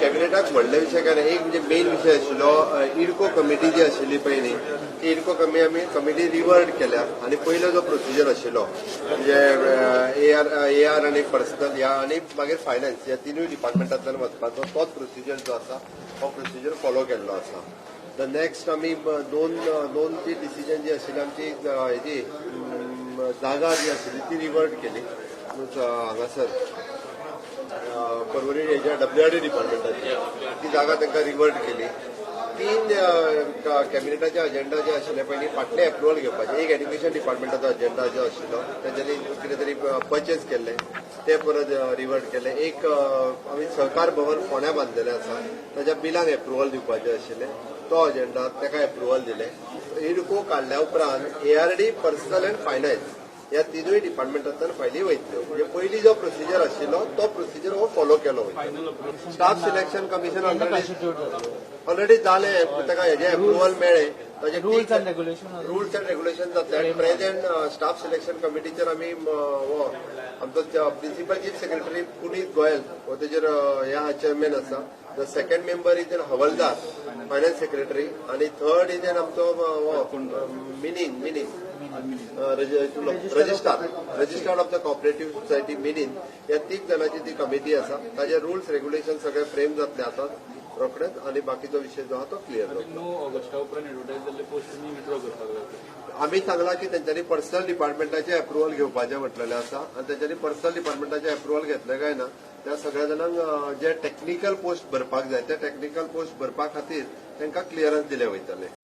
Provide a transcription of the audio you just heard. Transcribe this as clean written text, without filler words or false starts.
कॅबिनेटाक व्हडले विशय काय ना. एक म्हणजे मेन विशय आशिल्लो, इडको कमिटी जी आशिल्ली पळय न्ही, ती इडको कमी आमी कमिटी रिवर्ट केल्या आनी पयलो जो प्रोसिजर आशिल्लो, म्हणजे ए आर आनी पर्सनल ह्या आनी मागीर फायनान्स, ह्या तिनूय डिपार्टमेंटांतल्यान वचपाचो तोच प्रोसिजर जो आसा, हो प्रोसिजर फॉलो केल्लो आसा. The next आमी दोन दोन ती डिसिजन जी आशिल्ली आमची, हेजी जागा जी आशिल्ली ती रिवर्ट केली. हांगासर पर्वरी हेज्या डब्ल्यूआरडी डिपार्टमेंटाची ती जागा तांकां रिवर्ट केली. तीन कॅबिनेटाचे अजेंडा जे आशिल्ले पयलीं फाटले एप्रुवल घेवपाचे. एक एड्युकेशन डिपार्टमेंटाचो अजेंडा जो आशिल्लो, तेंच्यांनी कितें तरी पर्चेस केल्ले, ते परत रिवर्ट केले. एक आमी सहकार भवन फोंड्या बांदलेलें आसा, ताच्या बिलांक एप्रुवल दिवपाचें आशिल्लें, तो अजेंडा ताका एप्रुवल दिले. इडको काडल्या उपरांत एआरडी, पर्सनल अँड फायनान्स ह्या तिनूय डिपार्टमेंटांतल्यान फायली वयतल्यो. म्हणजे पयलीं जो प्रोसिजर आशिल्लो तो प्रोसिजर हो फॉलो केलो वयतलो. Staff selection commission already जालें, ताका हेजें एप्रुवल मेळ्ळें ताजें. Rules and regulation. Rules and regulation जातले. प्रेझेंट स्टाफ सिलेक्शन कमिटीचेर आमी हो आमचो principal chief secretary Puneet Goyal हो तेजेर ह्या चेअरमॅन आसा. The second member is an Havaldar, finance secretary, आनी थर्ड is an आमचो हो मिनीन मिनीन registrar of the cooperative society मिनीन. ह्या तीग जाणांची ती कमिटी आसा. ताजे रुल्स रेग्युलेशन सगळे फ्रेम जातले आतां रोखडेच आनी बाकीचो विशय जो आहा तो क्लियर जातलो. 9 ऑगस्टा उपरांत एडवर्टायज जाल्ले पोस्ट तुमी विड्रॉ करपाक जाय. आमी सांगला की तेंच्यांनी पर्सनल डिपार्टमेंटाचे अप्रुव्हल घेवपाचें म्हटलेलें आसा आनी तेंच्यांनी पर्सनल डिपार्टमेंटाचे अप्रुव्हल घेतले काय ना, त्या सगळ्या जाणांक जे टॅक्निकल पोस्ट भरपाक जाय, ते टॅक्निकल पोस्ट भरपा खातीर तांकां क्लियरन्स दिले वयतले.